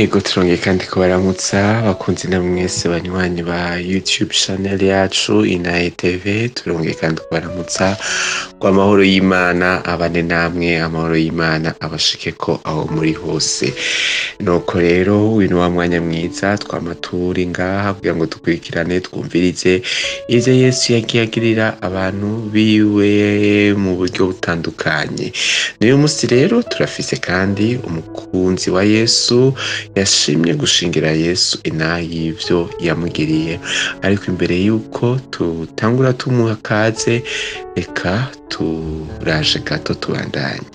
Ego turongeye kandi kubaramutsa bakunzi na mwese banywanyi ba YouTube channel yacu Inaye TV. Turongeye kandi kubaramutsa ngo amahoro y'Imana abane namwe, amahoro y'Imana abashikeko aho muri hose. Nuko rero uyu ni wa mwanya mwiza twama turi ngaha kugira ngo dukurikirane twumvirize ivyo Yesu yagiye agirira abantu biwe mu buryo butandukanye. N'uyu musi rero turafise kandi umukunzi wa Yesu yashimye gushingira Yesu inaha y'ivyo yamugiriye. Ariko imbere yuko tutangura tumuha kaze, reka turaje gato tubandanye.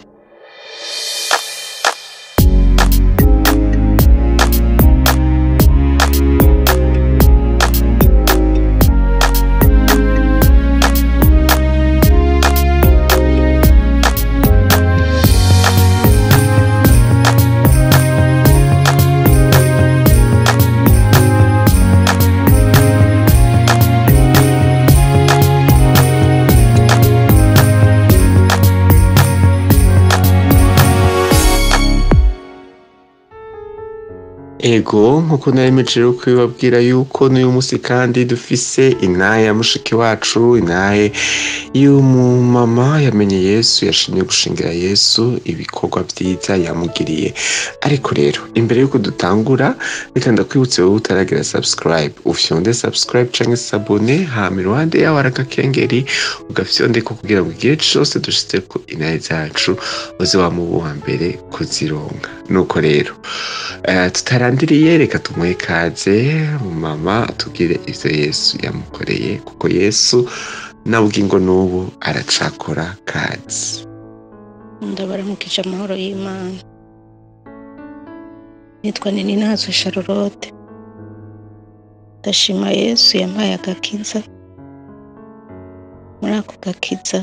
Ego nkuko naremeje rero kubibabwira yuko n'uyu musi kandi dufise inahe ya mushiki wacu, inahe y'umumama yamenye Yesu, yashimye gushingira Yesu ibikorwa vyiza yamugiriye. Ariko rero imbere yuko dutangura, reka ndakwibutse wowe utaragira subscribe, ufyonde subscribe canke s'abonner, hama iruhande yaho hari agakengeri ugafyondeko kugira ngo igihe cose dushitseko inahe zacu uze wama uba uwa mbere kuzironka. Nuko rero tutarandiriye, reka tumuhe ikaze mama atubwire ivyo Yesu yamukoreye, kuko Yesu na bugingo n'ubu aracakora kazi. Ndabaramukije amahoro y'Imana. Nitwa Nininazo Charlotte. Ndashima Yesu yampaye agakiza. Muri ako gakiza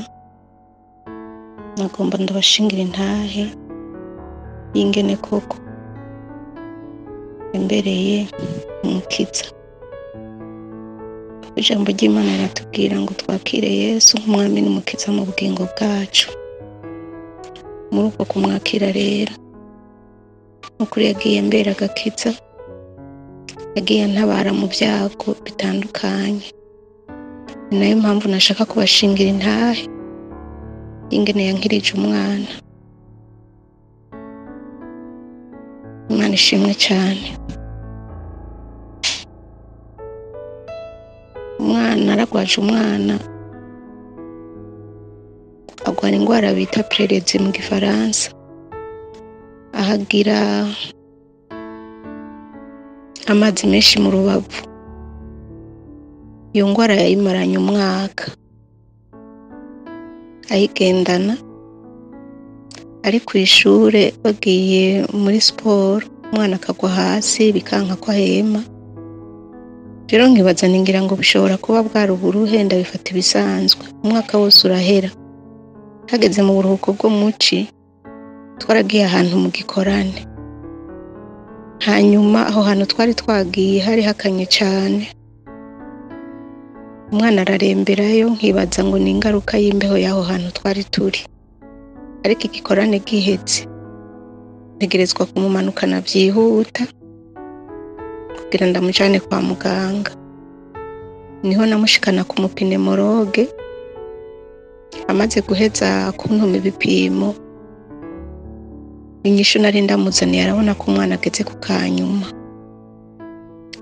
nagomba ndabashingira intahe y'ingene koko yambereye umukiza. Ijambo ry'Imana riratubwira ngo twakire Yesu nk'umwami n'umukiza mu bugingo bwacu. Muri uko kumwakira rero, nukuri yagiye ambera agakiza, yagiye antabara mu byago bitandukanye. Ni nayo mpamvu nashaka kubashingira intahe y'ingene yankirije umwana. Imana ishimwe cyane. Umwana aragwaje, umwana agwara ingwara bita prerezi mu gifaransa, ahagira amazi menshi mu rubavu. Iyo ngwara yayimaranye umwaka ayigendana, ari kw'ishure bagiye muri siporo, umwana akagwa hasi bikanka ko ahema. Rero nkibaza ningira ngo bishobora kuba bwari uburuhe, ndabifata ibisanzwe. Umwaka wose urahera. Hageze mu buruhuko bwo muci, twaragiye ahantu mu gikorane. Hanyuma aho hantu twari twagiye hari hakanye cane. Umwana araremberayo, nkibaza ngo ni ingaruka y'imbeho y'aho hantu twari turi. Ariko igikorane giheze, ntegerezwa kumumanukana vyihuta kugira ndamujane kwa muganga. Niho namushikana ku mupinemoroge, amaze guheza kuntuma ibipimo, inyishu nari ndamuzaniye arabona ko umwana ageze ku kanyuma.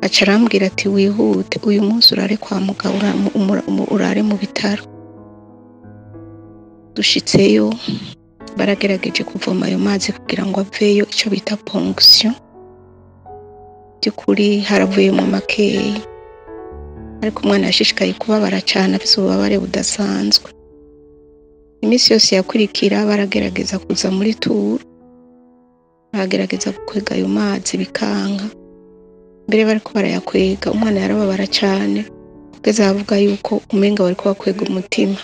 Aca arambwira ati wihute, uyu munsi urare kwa muganga, urare mu bitaro. Dushitseyo baragerageje kuvoma ayo mazi kugira ngo aveyo, ico bita ponction. By'ukuri haravuyemo makeyi, ariko umwana yashishikaye kubabara cane, afise ububabare budasanzwe. Iminsi yose yakurikira baragerageza kuza muri turu, baragerageza gukwega ayo mazi bikanka. Mbere bariko barayakwega, umwana yarababara cane, kugeza avuga yuko umenga bariko bakwega umutima.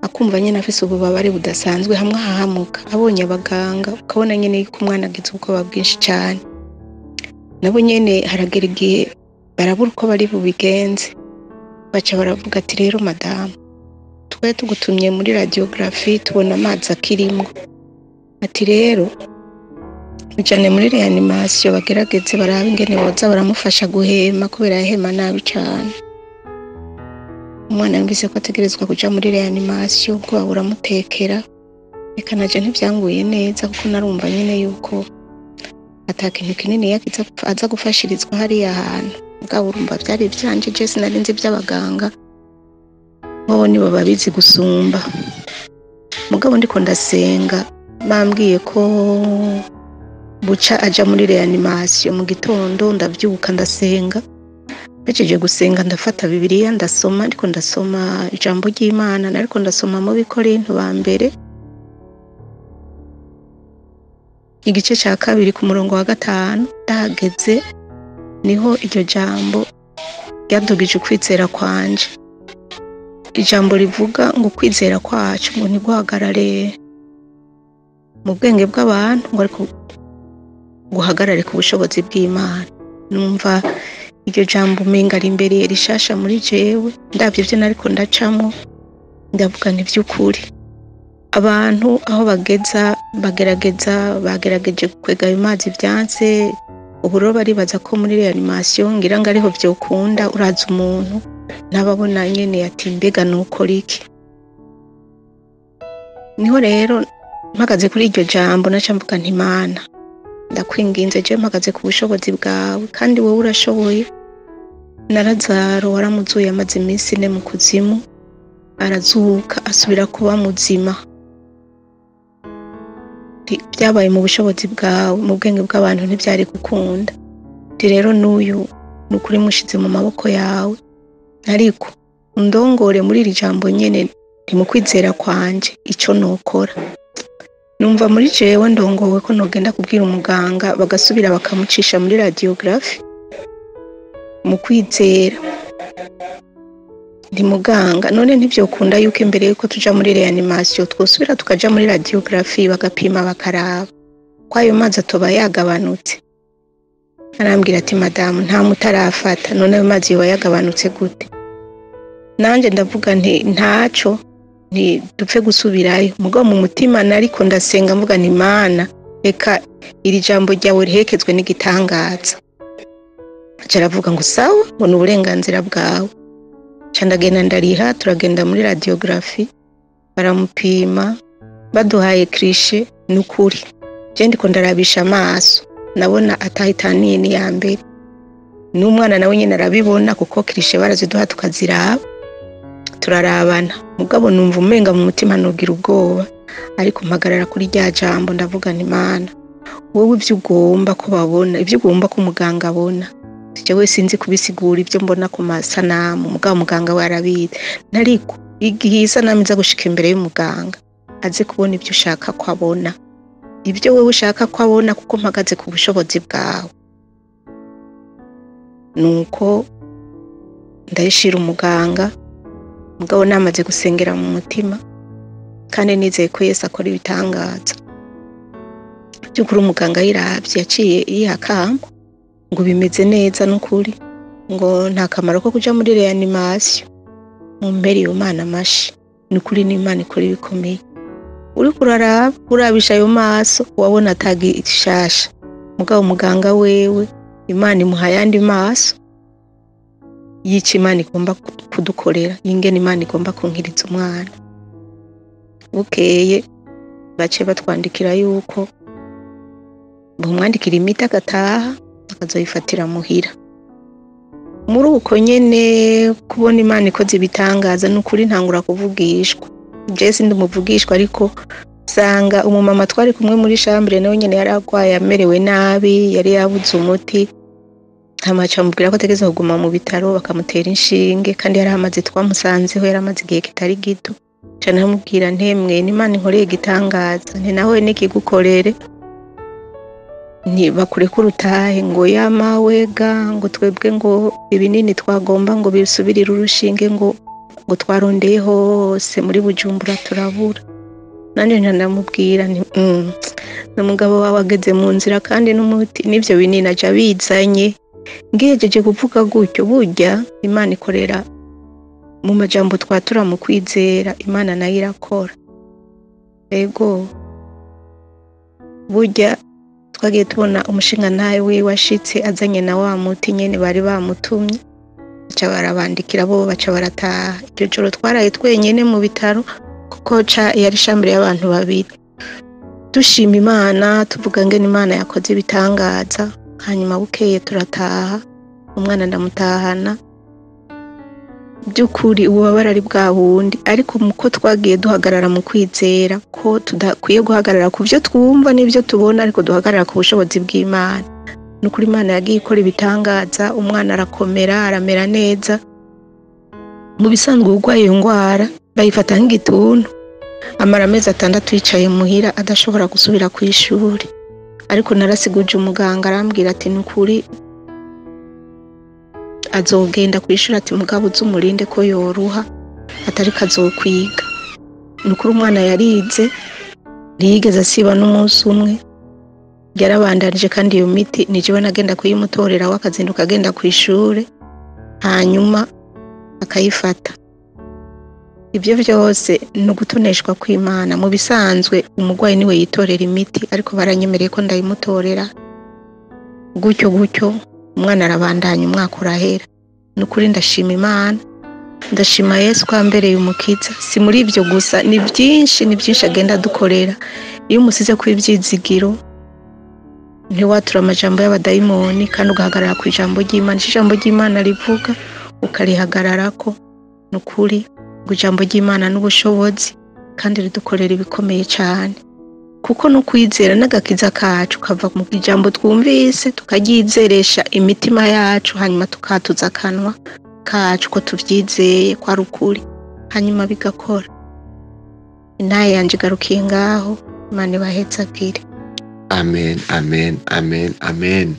Akumva nyene afise ububabare budasanzwe, hamwe ahahamuka abonye abaganga, ukabona nyene yuko umwana agize ubwoba bwinshi cane. Nabo nyene haragera igihe barabura uko bari bubigenze, baca baravuga ati rero madamu, twe tugutumye muri radiographie tubona amazi akirimwo. Ati rero Mujane muri reanimation bagerageze barabe ingene boza baramufasha guhema kubera yahema nabi cane. Umwana yumvise ko ategerezwa kuja muri reanimation, ubwoba buramutekera. Reka naje ntivyanguye neza kuko narumva nyene yuko ata kintu kinini yakiza aza gufashirizwa hariya hantu. Mugabo urumva vyari ivyanje, je sinari nzi ivy'abaganga, bobo nibo babizi gusumba. Mugabo ndiko ndasenga bambwiye ko buca aja muri reanimation mu gitondo, ndavyuka ndasenga. Mpejeje gusenga ndafata Bibiliya ndasoma, ndiko ndasoma ijambo ry'Imana, nariko ndasoma mu Bikorinto ba mbere igice ca 2 ku murongo wa 5. Ndahageze niho iryo jambo ryadugije ukwizera kwanje. Ijambo rivuga ngo ukwizera kwacu ngo ntiguhagarare mu bwenge bw'abantu, ngo ariko guhagarare ku bushobozi bw'Imana. Numva iryo jambo umenga ari imbere rishasha muri jewe, ndavye ivyo nariko ndacamwo, ndavuga nti vy'ukuri abantu aho bageza bagerageza, bagerageje gukwega ayo mazi vyanse. Ubu rero baribaza ko muri reanimation ngira ngo ariho vyokunda. Uraza umuntu ntababona nyene ati mbega nukora iki? Niho rero mpagaze kuri iryo jambo naca mvuga nti Mana, ndakwinginze je mpagaze ku bushobozi bwawe, kandi wowe urashoboye. Na Lazaro waramuzuye amaze iminsi 4 mu kuzimu, arazuka asubira kuba muzima. Byabaye mu bushobozi bwawe, mu bwenge bw'abantu ntibyari gukunda. Nti rero n'uyu ni ukuri mushize mu maboko yawe, ariko undongore muri iri jambo nyene, nti mu kwizera kwanje ico nokora. Numva muri jewe ndongowe ko nogenda kubwira umuganga bagasubira bakamucisha muri radiography mu kwizera. Ndi muganga, none ntivyokunda yuko imbere yuko tuja muri reanimation twosubira tukaja muri radiography bagapima bakaraba ko ayo mazi atoba yagabanutse. Arambwira ati madamu nta mutarafata, none ayo mazi yoba yagabanutse gute? Nanje ndavuga nti ntaco, nti dupfe gusubirayo. Mugabo mu mutima nariko ndasenga mvuga nti Mana, reka iri jambo ryawe riherekezwe n'igitangaza. Aca aravuga ngo sawa, ngo ni uburenganzira bwawe. Ca ndagenda ndariha, turagenda muri radiography baramupima, baduhaye cliche. Nukuri je ndiko ndarabisha amaso, nabona atahitaniye n'iya mbere. N'umwana nawe nyene arabibona kuko cliche baraziduha tukaziraba, turarabana. Mugabo numva umenga mu mutima nogira ubwoba, ariko mpagarara kuri rya jambo ndavuga nti Mana, wowe ivyo ugomba ko babona, ivyo ugomba ko muganga abona, jewe sinzi kubisigura ivyo mbona ku masanamu, mugabo muganga we arabizi. Nariko igihe isanamu iza gushika imbere y'umuganga aze kubona ivyo ushaka ko abona, ivyo wewe ushaka ko abona, kuko mpagaze ku bushobozi bwawe. Nuko ndayishira umuganga, mugabo namaze gusengera mu mutima kandi nizeye ko Yesu akora ibitangaza. By'ukuri umuganga yiravye yaciye yiha akamo ngo bimeze neza n'ukuri, ngo nta kamaro ko kuja muri reanimation. Mumpere iyo Mana amashi, n'ukuri n'Imana ikora ibikomeye. Uriko uraraba urabisha ayo maso wabona atagishasha, mugabo muganga wewe Imana imuha ayandi maso yica Imana igomba kudukorera, ingene Imana igomba kunkiriza umwana. Bukeye bace batwandikira yuko bamwandikira imiti agataha akazoyifatira muhira. Muri uko nyene kubona Imana ikoze ibitangaza, n'ukuri ntangura kuvugishwa. Je sindi umuvugishwa, ariko sanga umumama twari kumwe muri chambre nawe nyene yari agwaye amerewe nabi, yari yabuze umuti. Hama aca amubwira ko ategerezwa kuguma mu bitaro bakamutera inshinge, kandi yari amaze twamusanzeho yari amaze igihe kitari gito. Ca ndamubwira ntemwe n'Imana inkoreye igitangaza, nti nawe nikigukorere, nti bakureke urutahe. Ngo yamawega, ngo twebwe ngo ibinini twagomba ngo bisubirire urushinge, ngo twarondeye hose muri Bujumbura turabura. Nanje nca ndamubwira nti n'umugabo wawe ageze mu nzira kandi n'umuti n'ivyo binini aja bizanye. Ngihejeje kuvuga gutyo, burya Imana ikorera mu majambo twatura mu kwizera, Imana nayo irakora. Ego burya Twagiye tubona umushingantahe wiwe ashitse azanye na wa muti nyene bari bamutumye, baca barabandikira bo baca barataha. Iryo joro twaraye twenyene mu bitaro kuko ca yari chambre y'abantu babiri. Dushima Imana, tuvuga ngene Imana yakoze ibitangaza. Hanyuma bukeye turataha, umwana ndamutahana. By'ukuri ububabare ari bwa bundi, ariko muko twagiye duhagarara mu kwizera ko tudakwiye guhagarara ku byo twumva n'ibyo tubona, ariko duhagarara ku bushobozi bw'Imana. Ni ukuri Imana yagiye ikora ibitangaza, umwana arakomera, aramera neza. Mu bisanzwe uwurwaye iyo ndwara bayifata nk'igituntu, amara amezi 6 yicaye muhira adashobora gusubira ku ishuri. Ariko narasiguje umuganga, arambwira ati ni ukuri azogenda ku ishuri, ati mugabo uze umurinde ko yoruha atari kazokwiga. Ni ukuri umwana yarize, ntiyigeze asiba n'umunsi umwe, yarabandanije. Kandi iyo miti ni jewe nagenda kuyimutorera, we akazinduka agenda ku ishure, hanyuma akayifata. Ibyo byose ni ugutoneshwa kw'Imana. Mu bisanzwe umurwayi niwe yitorera imiti, ariko baranyemereye ko ndayimutorera. Gutyo gutyo umwana arabandanya, umwaka urahera. Ni ukuri ndashima Imana, ndashima Yesu ko ambereye umukiza. Si muri ibyo gusa, ni byinshi, ni byinshi agenda adukorera. Iyo umusize ku ibyizigiro, ntiwatura amajambo y'abadayimoni, kandi ugahagarara ku ijambo ry'Imana. Icyo ijambo ry'Imana rivuga ukarihagararako. Ni ukuri ngo ijambo ry'Imana n'ubushobozi, kandi ridukorera ibikomeye cyane. Kuko no kwizera n'agakiza kacu kava mu ijambo twumvise, tukaryizeresha imitima yacu, hanyuma tukatuza akanwa kacu ko tuvyizeye ko ari ukuri, hanyuma bigakora. Intahe yanje igarukiye ngaho. Imana ibahezagire. Amen, amen, amen, amen.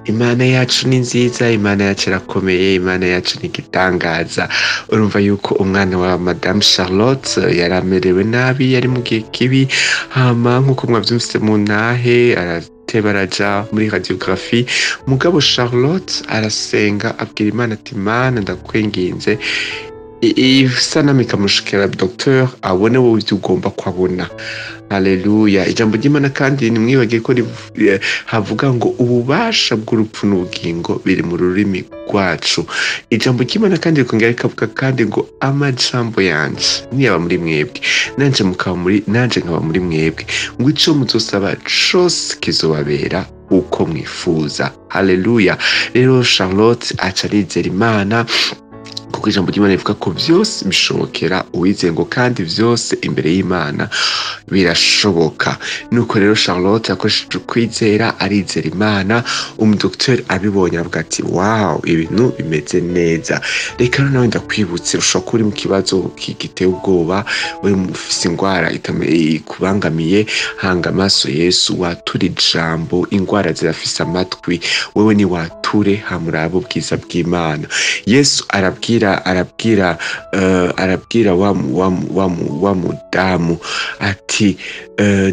Imana yacu ni nziza, Imana yacu irakomeye, Imana yacu ni igitangaza. Urumva yuko umwana wa Madame Charlotte yari amerewe nabi, yari mu gihe kibi. Hama nk'uko mwavyumvise mu ntahe, arateba araja muri radiographie. Mugabo Charlotte arasenga, abwira Imana ati Mana ndakwinginze, isanamu ikamushikira docteur abone wowe ivyo ugomba kwabona. Haleluya. Ijambo ry'Imana kandi ntimwibagire ko havuga ngo ububasha bw'urupfu n'ubugingo biri mu rurimi rwacu. Ijambo ry'Imana kandi rikongera rikavuga kandi ngo amajambo yanje niyaba muri mwebwe, nanje mukaba muri, nanje nkaba muri mwebwe, ngo ico muzosaba cose kizobabera uko mwifuza. Haleluya. Rero Charlotte aca arizera Imana, kuko ijambo ry'Imana rivuga ko vyose bishobokera uwizeye, ngo kandi vyose imbere y'Imana birashoboka. Nuko rero Charlotte yakoresheje ukwizera, arizera Imana. Umudokiteri abibonye aravuga ati wow, ibintu bimeze neza. Reka rero nawe ndakwibutse, ushobora kuba uri mu kibazo giteye ubwoba, uri ufise ingwara ikubangamiye, hanga amaso Yesu, wature ijambo. Ingwara zirafise amatwi, wewe ni wature hamuraba ubwiza bw'Imana. Yesu arabwira wa mudamu ati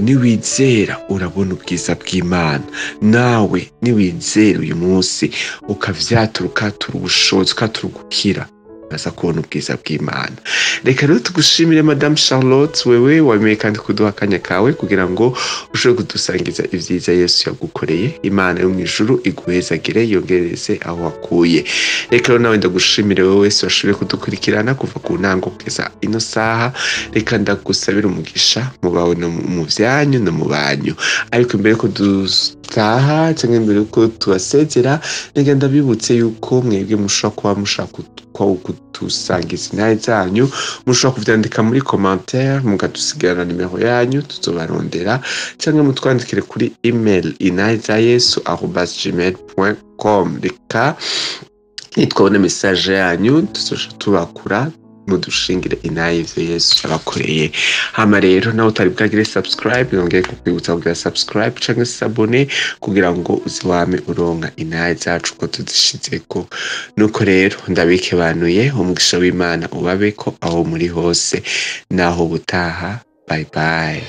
niwizera urabona ubwiza bw'Imana. Nawe niwizera uyu munsi ukavyatura, ukatura ubushobozi, ukatura ugukira, uraza kubona ubwiza bw'Imana. Reka rero tugushimire Madame Charlotte, wewe wemeye kandi kuduha akanya kawe kugira ngo ushobore kudusangiza ivyiza Yesu yagukoreye. Imana yo mw'ijuru iguhezagire, yongereze aho wakuye. Reka rero nawe ndagushimire wewe wese washoboye kudukurikirana kuva ku ntango kugeza ino saha. Reka ndagusabira umugisha mu bawe no mu vyanyu no mu banyu. Ariko imbere yuko dutaha canke imbere yuko tubasezera, reka ndabibutse yuko mwebwe mushobora kuba mushaka kudusangiza intahe zanyu, mushobora kuvyandika muri commentaire, mukadusigarana nimero yanyu tuzobarondera, canke mutwandikire kuri email intahezayesu@gmail.com. Reka nitwabona message yanyu tuzoca tubakura, mudushingire intahe y'ivyo Yesu yabakoreye. Hama rero nawe utari bwagire subscribe, nongeye kukwibutsa kugira subscribe canke s'abonner kugira ngo uziwame uronka intahe zacu ko tuzishizeko. Nuko rero ndabikebanuye, umugisha w'Imana ubabeko aho muri hose, naho butaha. Bye bye.